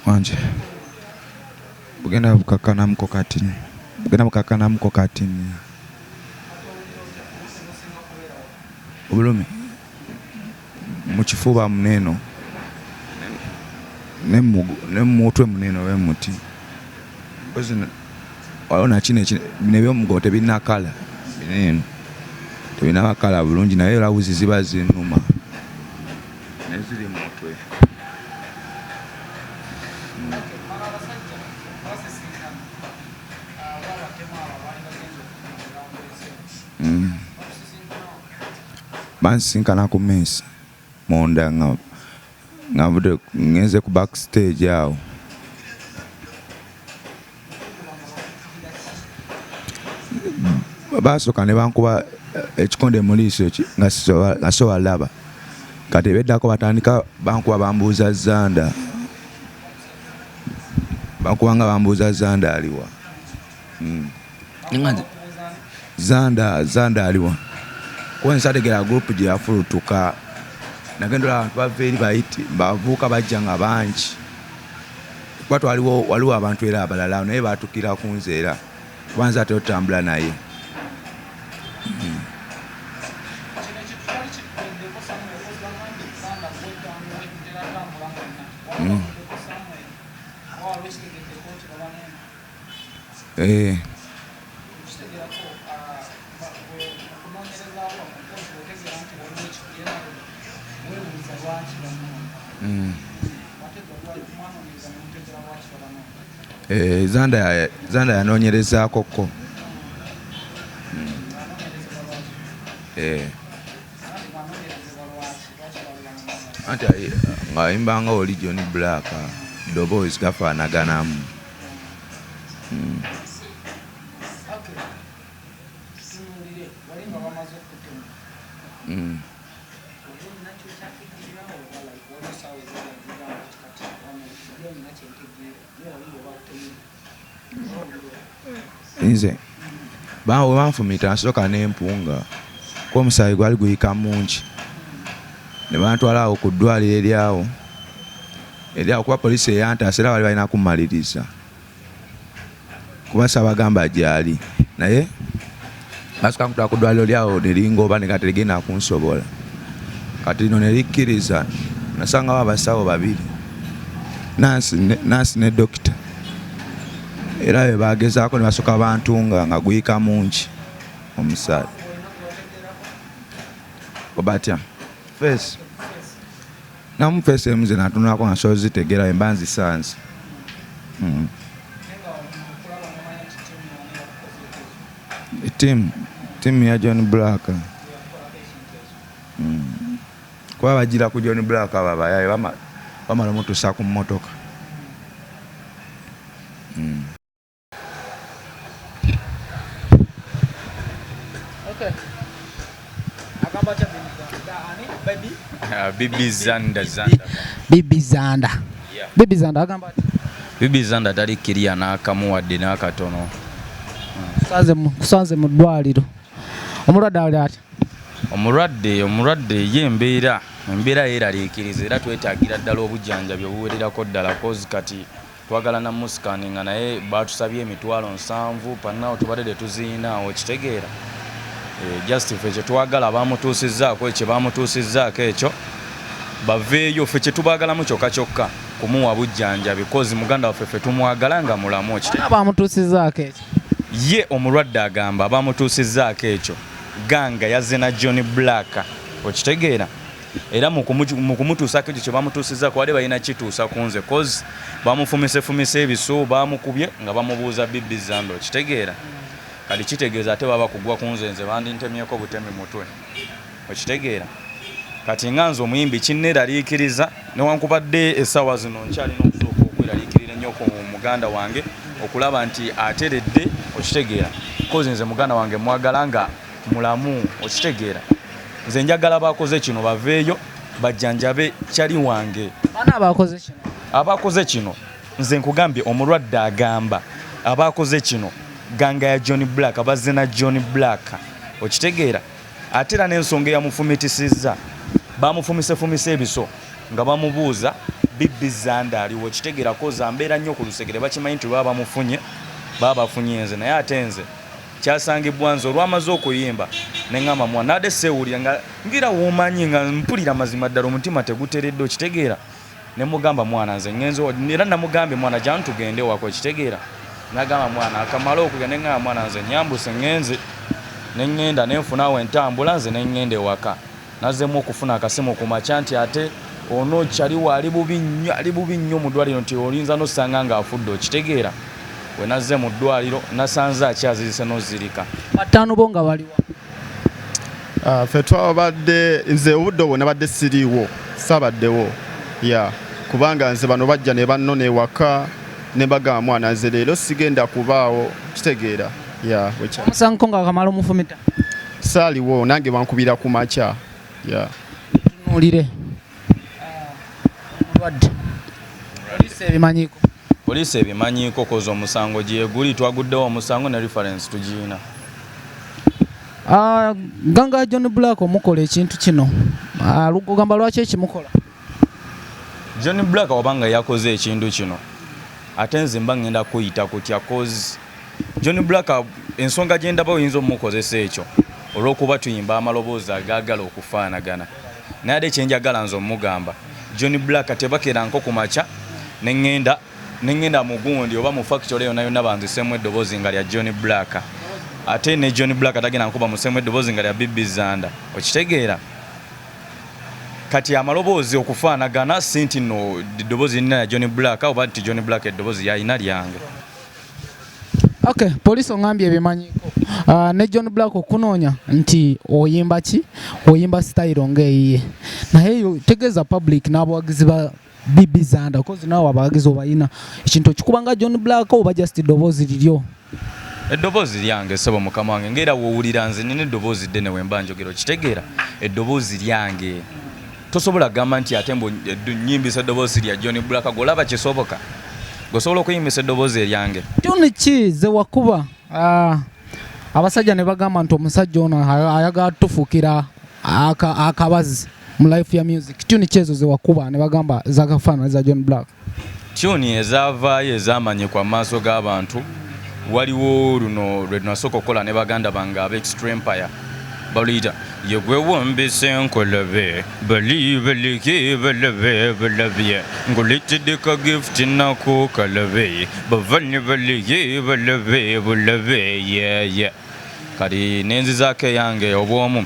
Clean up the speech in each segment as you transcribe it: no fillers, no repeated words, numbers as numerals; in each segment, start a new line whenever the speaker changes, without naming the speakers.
Wanje bugenda bukakanamuko katini, bugenda bukakanamuko katini. Obulumi mu kifuba muneno ne mumutwe muneno wemuti waliwo nakino bino ebyomugongo tebinakala bineno tebinabakala bulungi naye lawuzi ziba zinuma naye ziri mumutwe. Bansinkana ku mesi munda nga nvudde ngenze ku backstage awo. Basooka ne bankuba ekikonde mu liiso nga sisobola laba. Kati ebeddako batandika bankuba bambuuza Zanda. Bankuba nga bambuuza Zanda aliwa. Zanda, Zanda aliwa. Kuba nsategera group gye yafulutuka. Nagenda olaba abantu bava eri bayiti bavubuka bajja nga bangi. Kuba twaliwo waliwo abantu era abalala naye baatukira ku nze era kuba nze ate otambula naye. Zanda Zanda yanoonyerezaako ko. Anti ng'ayimba nga oli John Black ddoboozi gafaanaganamu. Nze bwe banfumita nasooka ne mpunga kuba omusaayi gwali guyika mungi ne bantwala awo ku ddwaliro eryawo eryawo kuba poliisi eyantaasa era baali balina kummaliriza kuba saabagamba gyali naye basooka kuntwala ku ddwaliro lyawo ne lingoba ne gamba terigenda kunsobola kati lino ne likkiriza nasangawo abasawo babiri nansi ne dokita era bwe bagezaako ne basooka bantunga nga guyika mungi omusaayi. Batya feesi namu feesi emu ze natunulako nga nsobola ozitegeera bwe mba nzisanze. Ttiimu ya John Black kuba bagira ku John Black abo abayaaye bamala omutuusa ku mmotoka.
Bibi Zanda Zanda.
Bibi Zanda. Bibi Zanda agamba ati
Bibi Zanda tali kiriya n'akamu wadde n'akatono.
Kusanze mu ddwaliro. Omulwadde ali atya?
Omulwadde ye embeera yeeraliikiriza era twetaagira ddala obujjanjabi obuwererako ddala cause kati twagala na musikaninga naye baatusabye 700,000 pannaawo tubadde tetuziina okitegeera. Just ffe kye twagala bamutuusizzaako ekyo bamutuusizzaako ekyo baveeyo ffe kye tubaagalamu kyokka kyokka kumuwa bujjanjabi cause muganda waffe ffe tumwagala nga mulamu okitegeera.
Bamutuusizzaako ekyo.
Ye omulwadde agamba bamutuusizzaako ekyo ganga yazze na John Black okitegeera. Era mu kumutuusaako ekyo kye bamutuusizzaako wadde balina kituusa ku nze cause bamufumisefumise ebiso bamukubye nga bamubuuza Bibi Zanda okitegeera. Kati kitegeeza ate baba kugwa ku nze nze bandintemyeko butemi mutwe okitegeera. Kati nga nze omuyimbi kinneeraliikiriza newankubadde essaawa zino nkyalina okusooka okweraliikirira ennyo ku muganda wange okulaba nti ateredde okitegeera cause nze muganda wange mwagala nga mulamu okitegeera. Nze njagala bakoze kino baveeyo bajjanjabe kyali wange.
Bana abakoze kino?
Abakoze kino nze nkugambye omulwadde agamba abakoze kino ganga ya John Black bazze na John Black okitegeera. Ate era n'ensonga eyamufumitisizza bamufumisefumise ebiso nga bamubuuza Bibi Zanda aliwo, kitegeera? Koza mbeera nnyo ku lusegere, bakimanyi nti baba bamufunye, baba bafunye nze. Naye ate nze kyasangibwa nze olwamaze okuyimba neŋŋamba, mwana, ate seewulira nga ngira womanyi nga mpulira mazima ddala omutima teguteredde, okitegeera? Ne mugamba, mwana, nze ngenze, era namugambye, mwana, jangu tugende wako, okitegeera? Nagamba, mwana, akamala okugenda, neŋŋamba, mwana, nze nyambuse ŋŋenze, neŋŋenda nenfunawo entambula, nze neŋŋenda ewaka. Nazzemu okufuna akasimu ku makya nti ate ono kyaliwo ali bubi nnyo, ali bubi nnyo mu ddwaliro, nti oyinza n'osanga ng'afudde, okitegeera? We nazze mu ddwaliro nasanze akyazirise n'ozirika.
Bataano bo nga baliwa?
Ah, ffe twabadde, nze obudde obwo nabadde siriiwo, saabaddewo ya, kubanga nze bano bajja ne bannona ewaka ne mbagamba, mwana, nze leero sigenda kubaawo, kitegeera? Ya, bwekya.
Omusango nga akamala omufumita?
Saaliwo nange, bankubira ku makya ya.
Tunuulire omulwadde, poliisi ebimanyiiko?
Poliisi ebimanyiiko, koza omusango gyeguli, twaguddewo omusango ne reference tugiina.
Ah, ganga John Black omukola ekintu kino. Ah, ogamba lwaki ekimukola?
John Black wabanga yakoze ekintu kino, ate nze mba ngenda kuyita kutya? Cause John Black, ensonga gye ndaba oyinza omukozesa ekyo olw'okuba tuyimba amaloboozi agaagala okufaanagana, naye ate kyenjagala nze omugamba, John Black tebakeranko ku makya neŋŋenda mu gundi oba mu factory yonna yonna banzisemu eddoboozi nga lya John Black, ate ne John Black tagenda nkuba musemu eddoboozi nga lya Bibi Zanda, okitegeera? Kati amaloboozi okufaanagana si nti nno eddoboozi lina lya John Black oba nti John Black eddoboozi yalina lyange.
Okay, poliisi oŋambye ebimanyiiko. Ne John Black okunoonya nti oyimba ki, oyimba style ng'eyiye, naye yo tegeeza public n'abawagizi ba Bibi Zanda, cause naawe abawagizi obayina, ekintu okikuba nga John Black oba just eddoboozi liryo?
Eddoboozi lyange, ssebo mukama wange, ngaera woowulira nze nina eddoboozi ddene wemba njogera, okitegeera? Eddoboozi lyange, tosobola kugamba nti ate mbu nyimbisa eddoboozi lya John Black. Golaba kisoboka? Gosobola okuyimbisa eddoboozi eryange?
Tune ki ze wakuba, abasajja ne bagamba nti omusajja ono ayagala tufuukira akabazi mu life ya music? Tune ki ezo ze wakuba ne bagamba zakafaanana za John Black?
Tune ezaavaayo ezamanyikwa mu maaso g'abantu, waliwo luno lwe nasooka okukola ne baganda bange aba Extra Empire, baluyita yegwe wombise nkolabe bali baleke balabe balabye nguletedde ka gift nako kalabe bavani baleke balabe bulabe yeye. Kati nenzizaako eyange obwomu,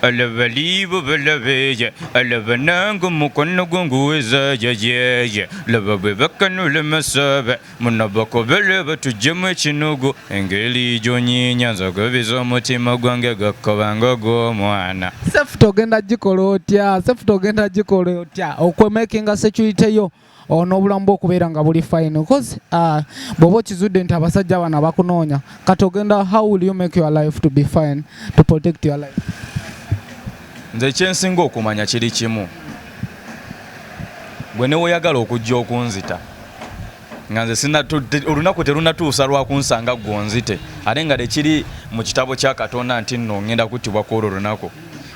alabalibo balabeye alaba nange omukono gwo nguweza yeyeye laba bwe bakanula masabe munabakobele batujjemu ekinugu engeri gyonyinya nzagobiza omutima gwange gakobanga gw'omwana.
Safety ogenda gikola otya? Safety ogenda gikola otya okwemakinga security yo n'obulamu bw'okubeera nga buli fine? Because bw'oba okizudde nti abasajja bano abakunoonya, kati ogenda, how will you make your life to be fine, to protect your life?
Nze ekyensinga okumanya kiri kimu, gwe neweoyagala okujja okunzita nga nze olunaku terunatuusa lwakunsanga gwonzite, ate nga tekiri mu kitabo kya Katonda nti nno ngenda kuttibwa ku olwo lunaku,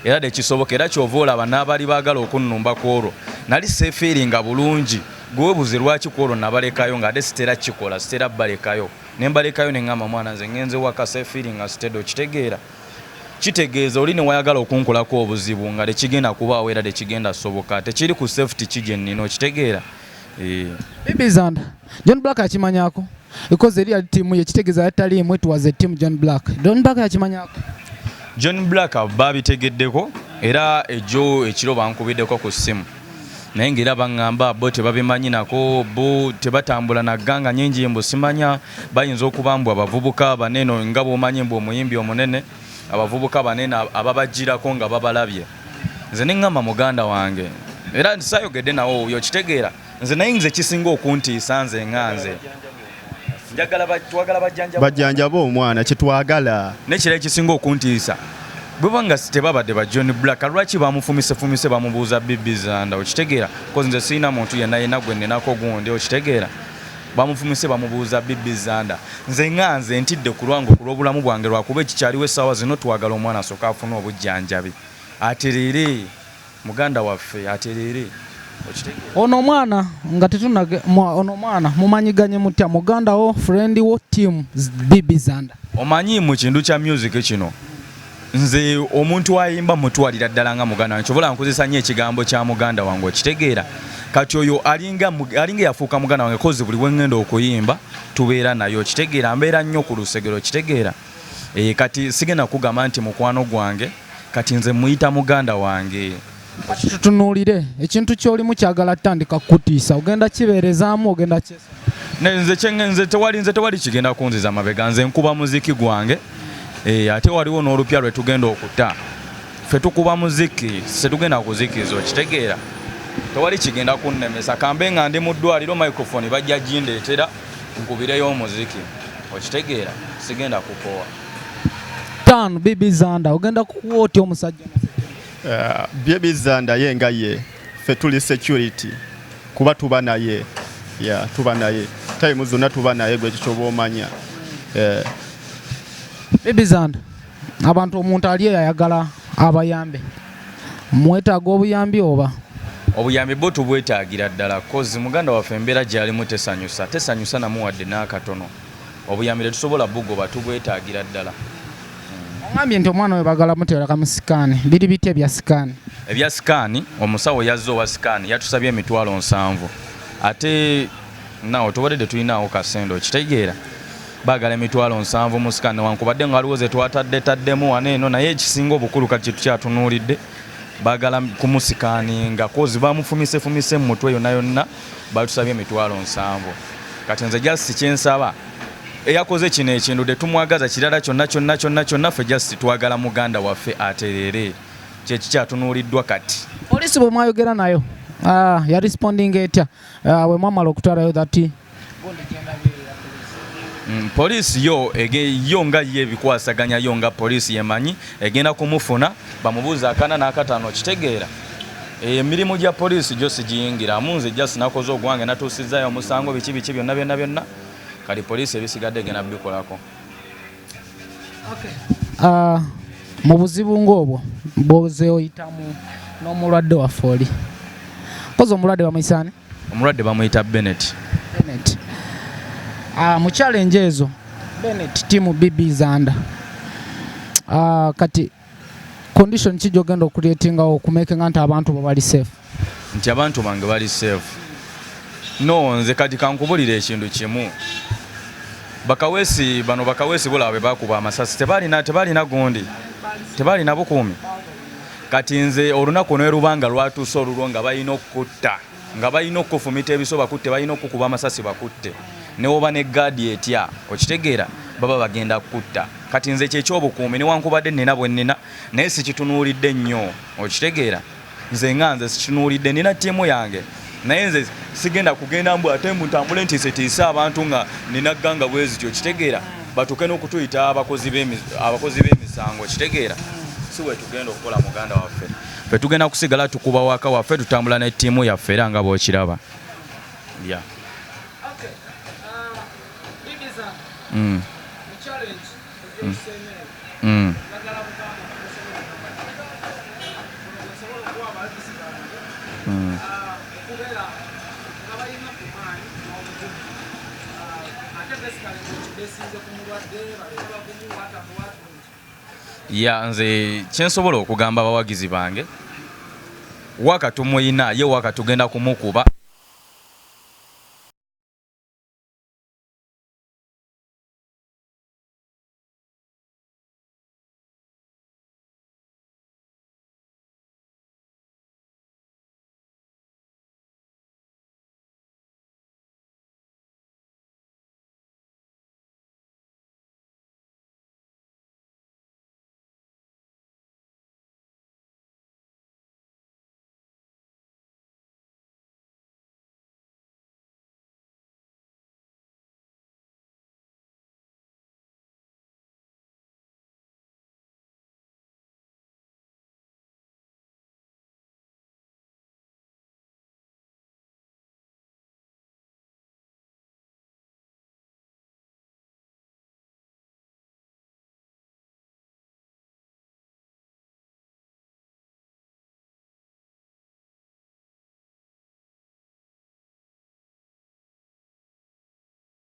era tekisoboka. Era kyova olaba n'abali baagala okunnumba ku olwo nali seefiiringa bulungi. Gwewebuze lwaki ku olwo nabalekayo, nga ate sitera kikola, sitera balekayo, ne mbalekayo ne ŋŋamba, mwana, nze ŋŋenze waka, seefiiringa steady, okitegeera? Kitegeeza oli newayagala okunkolako obuzibu nga tekigenda kubaawo, era tekigenda soboka, tekiri ku safety ki gye nnina, okitegeera? Eh.
Bibi Zanda, John Black akimanyako? Because eri yali tiimu ye, kitegeeza yataliimu, it was a team John Black. John Black yakimanyako?
John Black babitegeddeko, era ejjo ekiro bankubiddeko ku ssimu, naye ngaera baŋŋamba bo tebabimanyi nako, bo tebatambula na gganga nyingi, mbu simanya bayinza okuba mbu abavubuka banene, nga bw'omanyi mbu omuyimbi omunene abavubuka banene ababagirako nga babalabye. Nze neŋŋamba muganda wange, era saayogedde nawo oyo, okitegeera? Nze naye nze kisinga okuntiisa, nze nga nze njagala twagala bajjanja
bajjanjabe omwana, kyetwagala.
Nekira ekisinga okuntiisa, bweba nga tebabadde ba John Black, lwaki bamufumisefumise bamubuuza Bibi Zanda, okitegeera? Cause nze sirina muntu yenna yenna gwe nnenako gundi, okitegeera? Bamufumise bamubuuza Bibi Zanda. Nze nga nze ntidde ku lwange, ku lw'obulamu bwange, lwakuba ekikyaliwo essaawa zino twagala omwana asooke afune obujjanjabi, atereere, muganda waffe atereere.
Ono omwana nga tetunage, ono omwana mumanyiganye mutya? Muganda wo, friend wo, team BB Zanda?
Omanyi mu kintu kya music kino, nze omuntu ayimba mutwalira ddala nga muganda wange. Kyobola nkozesa nnyo ekigambo kya muganda wange, okitegeera? Kati oyo alinga yafuuka muganda wange, 'cause buli bwe ŋŋenda okuyimba tubeera naye, okitegeera? Mbeera nnyo ku lusegere, okitegeera? Kati sigenda kugamba nti mukwano gwange, kati nze muyita muganda wange.
Kati tutunuulire ekintu kyolimu, kyagala tutandika kukutiisa, ogenda kibeerezaamu, ogenda kyesa?
Nze tewali kigenda kunziza mabega. Nze nkuba muziki gwange. Ate waliwo n'olupya lwe tugenda okuta. Ffe tukuba muziki, setugenda kuzikiza, okitegeera? Tewali kigenda kunnemesa. Kambe nga ndi mu ddwaliro, microphone bajja gindeetera nkubireyo omuziki, okitegeera? Sigenda kupowa.
Tano BB Zanda, ogenda kukuwa otya omusajja?
BB Zanda ye nga ye ffe tuli security, kuba tuba naye ya tuba naye time zonna, tuba naye, gwe kikyoba omanya.
BB Zanda, abantu, omuntu ali eyo ayagala abayambe, mwetaaga obuyambi oba?
Obuyambi bwo tubwetaagira ddala, 'cause muganda waffe embeera gy'alimu tesanyusa, tesanyusa namuwadde n'akatono. Obuyambi tetusobola bugoba, tubwetaagira ddala.
Ogambye nti omwana we bagala muteeraka mu scan, biri bitya ebya scan?
Ebya scan, omusawo yazze owa scan, yatusabye 70,000, ate nawo tubadde tetulinaawo kasente, okitegeera? Baagala 70,000 mu scan, newankubadde nga waliwo ze twatadde taddemu wano eno, naye ekisinga obukulu kati kyetukyatunuulidde, baagala kumusikaninga, 'cause bamufumisefumise mu mutwe yonna yonna. Batusabye 70,000. Kati nze just kyensaba, eyakoze kino ekintu tetumwagaza kirala kyonna kyonna kyonna kyonna. Ffe just twagala muganda waffe atereere, kyekikyatunuuliddwa kati.
Poliisi bwe mwayogera nayo, yarespondinga etya, bwe mwamala okutwalayo that?
Poliisi yo yo nga ye ebikwasaganya, yo nga poliisi yemanyi egenda kumufuna bamubuuza akana n'akataano, kitegeera? Emirimu gya poliisi gyo sigiyingiramu. Nze just nakoze ogwange, natuusizaayo omusango, biki biki byonna byonna byonna. Kati poliisi ebisigadde egenda bikolako.
Mu buzibu ng'obwo bwoze oyitamu n'omulwadde waffe oli kozi, omulwadde bamuyisa ani?
Omulwadde bamuyita Benet.
Benet. Mu challenge ezo, Benet, team BB Zanda, kati condition ki gyogenda okucreatingawo okumakinga nti abantu bo bali safe?
Nti abantu bange bali safe? No, nze kati kankubulira ekintu kimu. Bakaweesi bano, bakaweesi bulaba be bakuba amasasi, tebalina gundi, tebalina bukuumi. Kati nze olunaku nerubanga lwatuuse olulwo nga balina okukutta, nga balina okukufumita ebiso bakutte, balina okukuba amasasi bakutte, newoba ne gaadi etya, okitegeera? Baba bagenda kukutta. Kati nze kyekyobukuumi, newankubadde nina bwe nnina, naye sikitunuulidde nnyo, okitegeera? Nze nga nze sikitunuulidde. Nina ttiimu yange, naye nze sigenda kugenda mbu ate mutambule ntiisetiise abantu nga nina ganga bwe zityo, okitegeera? Batuuke n'okutuyita abakozi b'emisango, okitegeera? Si bwe tugenda okukola muganda waffe. Ffe tugenda kusigala tukuba waka waffe, tutambula ne ttiimu yaffe, era nga bw'okiraba, yeah.
Okubeera nga balina ku maanyi n'obugumu, ate basically ng'okibesinze ku mulwadde, babeere bagumu watakuwatu.
Ya, nze kyensobola okugamba abawagizi bange, waka tumuyina ye, waka tugenda kumukuba.